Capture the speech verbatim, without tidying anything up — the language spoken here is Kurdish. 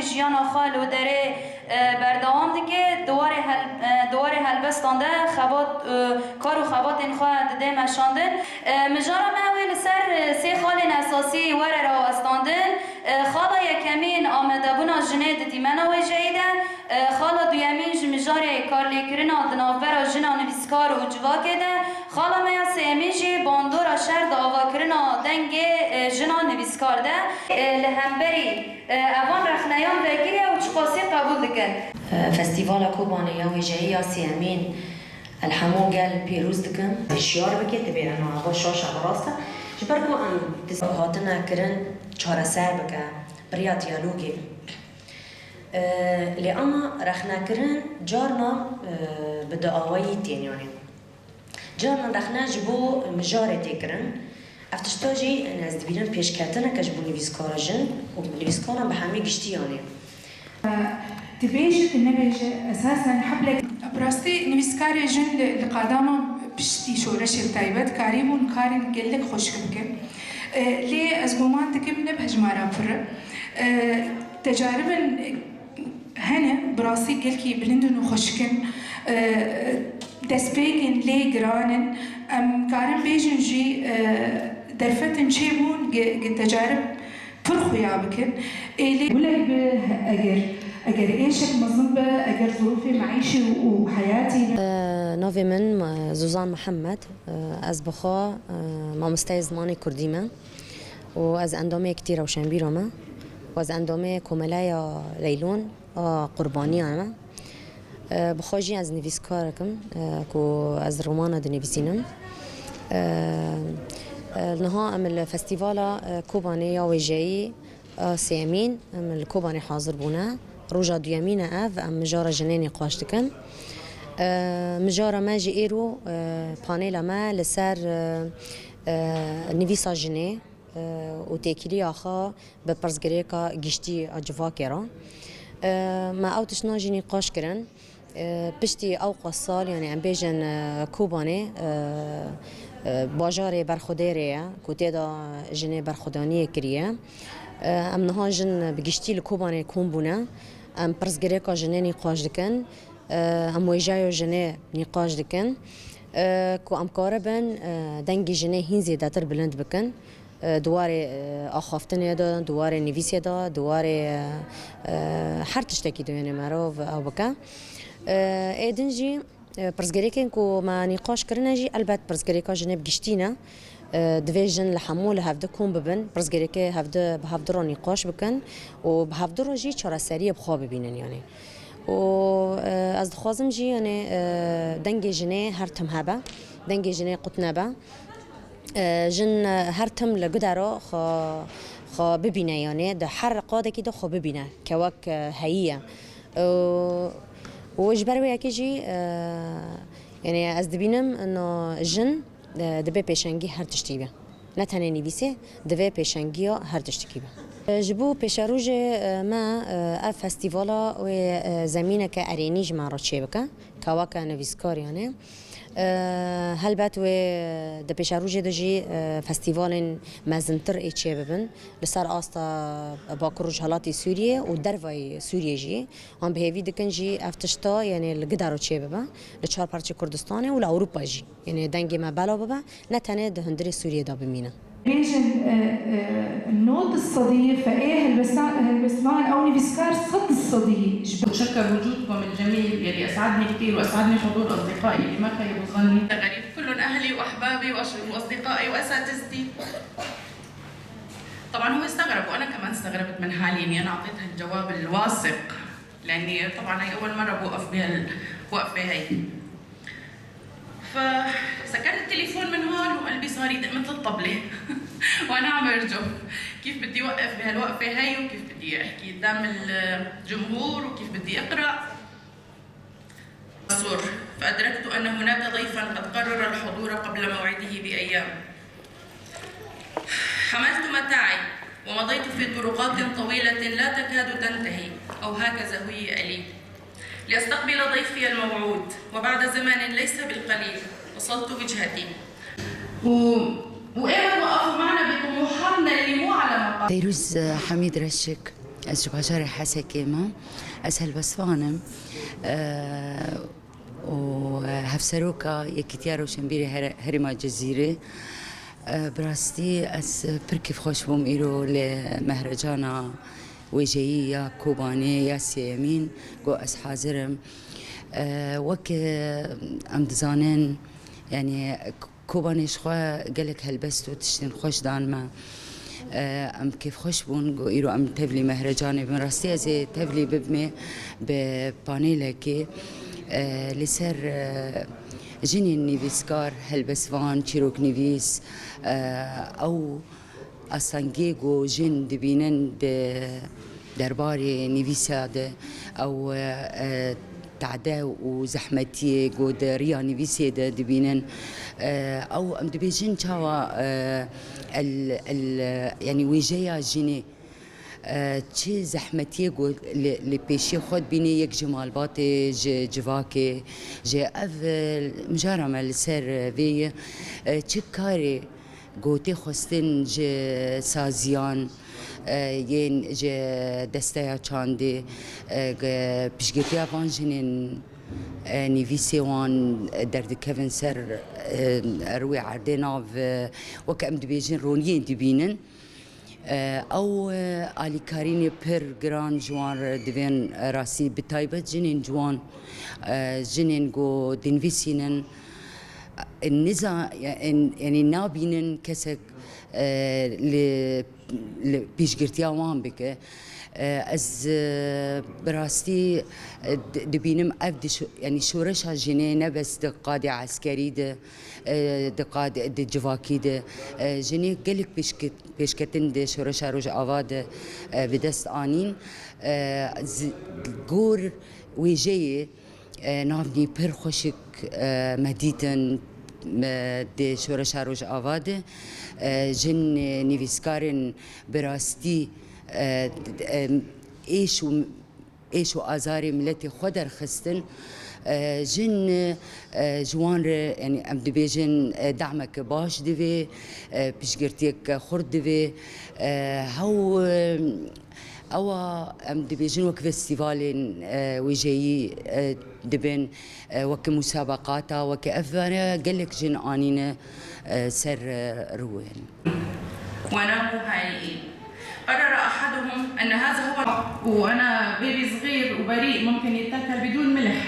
Jiyana xwe li derê, e, berdewam dike. Di warê hel-, e, di warê helbestan de xebat, e, kar û xebatên xwe dide meşandin. E, mijara me wê li ser, e, sê xalên esasî were rawestandin. E, xala yekemîn amadebûna jinê di dîmena wêjeyî de, e, xala duyemîn ji mijarê karlêkirina di navbera jina nivîskar û civakê de, xala me ya sêyemîn jî bandora şer di avakirina dengê, e, jina nivîskar de. E, li hemberî, e, evan rexneyan vekiriye û çiqasî qebûl dikin. E, Festîvala Kobanê ya wêjeyî ya sêyemîn El hemû gel pîroz dikim. Hişyar bike, dibê ena ava şaş e, rast e. Ji ber ku em dis-, hatine kirin çareser bike, bi riya diyalogê. E, lê ama rexnekirin carna, e, bi diawayî tên, yanî. Carna rexne ji bo mijarê tê kirin. Ev tişta jî, yanî, ez dibînim pêşketineke ji bo nivîskara jin û nivîskaran bi hemî giştî, yanî. Dibêje, tu nebêje, esasen heblek. Bi rastî nivîskarê jin li, li qadama piştî şoreşê bi taybet karîbûn karên gelek xweşik bikin. E, lê ez goman dikim ne bi hejmara pir e. E, tecaribin hene, bi rastî gelkî bilind in û xweşik in. E, destpêkên lê giran in. Em karin bêjin jî, e, derfetin çêbûn, gi, gi tecarib pir xuya bikin. Êlê gulek bi, eger, eger êşek mezin be, eger zirûfê meîşî û heyatî be. Navê min, e, Zuzan Mihemed. E, ez bi xwe, e, mamosteyê zimanê kurdî me û ez endamê Yekîtî Rewşenbîra me û ez endamê Komeleya Leylon a Qurbaniyan me. E, bi xwe jî ez nivîskarek im, e, ku ez romana dinivîsînim. E, e, niha em li Festîvala, e, Kobanê ya Wêjeyî a sêyemîn em li Kobanê hazir bûne. Roja duyemîn e ev, em mijara jinê nîqaş dikin. E, mijara me jî êro, e, panêla me li ser, e, e, nivîsa jinê, e, û têkiliya xwe bi pirsgirêka giştî a civakê re. E, me ew tiştna jî nîqaş kirin. E, piştî ewqas sal, yanî em bêjin, e, Kobanê, e, e, bajarê berxwedêrê ye, ku tê de jinê berxwedaniyê kiriye. E, em niha jin bi giştî li Kobanê kom bûne. Em pirsgirêka jinê nîqaş dikin. E, em wêjeya jinê nîqaş dikin. E, ku em karibin, e, dengê jinê hîn zêdetir bilind bikin. E, di warê, e, axaftinê de, di warê nivîsê de, di warê, e, e, her tiştekî de, yanî merov ew bike. E, ê din jî, e, pirsgirêkên ku me nîqaş kirine jî, elbet pirsgirêka jinê bi giştî ne. E, divê jin li hemû li hevdi kom bibin, pirsgirêkê hevdi bi hevdi re nîqaş bikin û bi hevdi re jî çareseriyê bi xwe bibînin, yanî. Û, e, ez dixwazim jî, yanî, e, dengê jinê her tim hebe, dengê jinê qut nebe. E, jin, e, her tim li gudero xwe, xwe bibîne, yanî di her qadekî de xwe bibîne, kewek, e, heyî ye. E, û ji ber wê yekê jî, e, yanî ez dibînim, no jin, e, dibe pêşengî her tiştî be. Ne tenê nivîsê, divê pêşengiya her tiştikî be. E, ji bo pêşerojê, e, me, e, ev festîvala wê, e, zemîneke erênî ji me re çêbike, keweke nivîskar, yanî. E, helbet wê di pêşerojê de jî, e, festîvalên mezintir ê çêbibin li ser asta Bakur Rojhelatê Sûriyê û dervayî Sûriyê jî. Em bi hêvî dikin jî ev tişta, yanî li gidaro çêbibe, li çar parçê Kurdistanê û li Ewropa jî. Yanî dengê me belav bibe, ne tenê di hundirê Sûriyê de bimîne. Bêjin, e, e, nod sedî fe ê helbestan, helbestvan ew nivîskar sed sedî ji bo. متشكر وجودكم الجميل يلي أسعدني كتير وأسعدني حضور أصدقائي اللي ما خيبوا ظني. غريب، كلهم أهلي وأحبابي وأش-، وأصدقائي وأساتذتي. طبعًا هو استغرب وأنا كمان استغربت من حالي إني أنا أعطيت هالجواب الواثق، لأني طبعًا هي أول مرة بوقف بهالوقفة هي. فسكرت التليفون من هون وقلبي صار يدق مثل الطبلة وأنا عم أرجف. كيف بدي وقف بهالوقفة هي وكيف بدي أحكي قدام الجمهور وكيف بدي أقرأ؟ سور، فأدركت أن هناك ضيفا قد قرر الحضور قبل موعده بأيام. حملت متاعي ومضيت في طرقات طويلة لا تكاد تنتهي، أو هكذا هيئ لي، لأستقبل ضيفي الموعود، وبعد زمن ليس بالقليل وصلت وجهتي. و-، وإيمت وقفوا معنا بطموحاتنا اللي مو على مقاس. Pêrûz, e, Hemîd Reşik. Ez ji bajarê Hesekê me. Ez helbestvan im. Eee, û, e, hevseroka Yekîtiya Rewşenbîrê Here-, Herêma Cizîrê. E, bi rastî ez pir kêfxweş bûm îro li mehrecana wêjeyî ya Kobanê ya sêyemîn ku ez hazir im. E, wek, e, em dizanin, yanî, Kobanê ji xwe gelek helbest û tiştên xweş dan me. E, em kêfxweş bûn ku îro em tevlî mehrecanê bin. Rastî ez ê tevlî bibimê bi panêlekê, e, li ser, e, jinên nivîskar, helbestvan, çîroknivîs, e, ew astengiyê ku jin dibînin di derbarê nivîsa de, ew, e, tade û zehmetiyê ku di riya nivîsê de dibînin, e, ew em dibêjin çawa, e, el, el, yanî wêjeya jinê, e, çi zehmetiyê ku li, li pêşiyê xwe dibînê, yek ji malbatê, ji civakê, ji ev, e, mijara me li ser vê ye, e, çi karê ku tê xwestin ji saziyan, e, yên ji desteya çandê, e, ge-, piştgiriya van jinên, e, nivîsê wan, e, derdikevin ser, e, rûyê erdê nav, e, weke em dibêjin roniyên dibînin. E, ew, e, alîkarînê pir giran ji wan re divên, e, rastî, bi taybet jinên ciwan, e, jinên ku dinivîsînin, e, niza-, e, yanî nabînin kesek, e, li, li piştgirtiya wan bike. E, ez, e, bi rastî, e, di-, dibînim ev di şo-, yanî şoreşa jinê ne bes di qadê eskerî de, e, di qad-, di civakî de, e, jinê gelek pêşke-, pêşketin di şoreşa Rojava de, e, bi dest anîn. E, zi-, gor wêjeyê, e, navnî pir xweşik, e, me dîtin, e, di şoreşa Rojava de, e, jin, e, nivîskarên bi rastî, e, e, êş û êş û azarê miletê xwe derxistin. E, jin, e, ji wan re, yanî em dibêjin, e, dahmeke baş divê, e, piştgirtiyeke xurt divê. E, hew, e, ewa em dibêjin wek festîvalên, e, wêjeyî, e, dibin, e, weke musabeqata, weke ev, e, gelek jin anîne, e, ser, e, rûyên. وناموا هايئين. قرر أحدهم أن هذا هو، وأنا بيبي صغير وبريء ممكن يتاكل بدون ملح.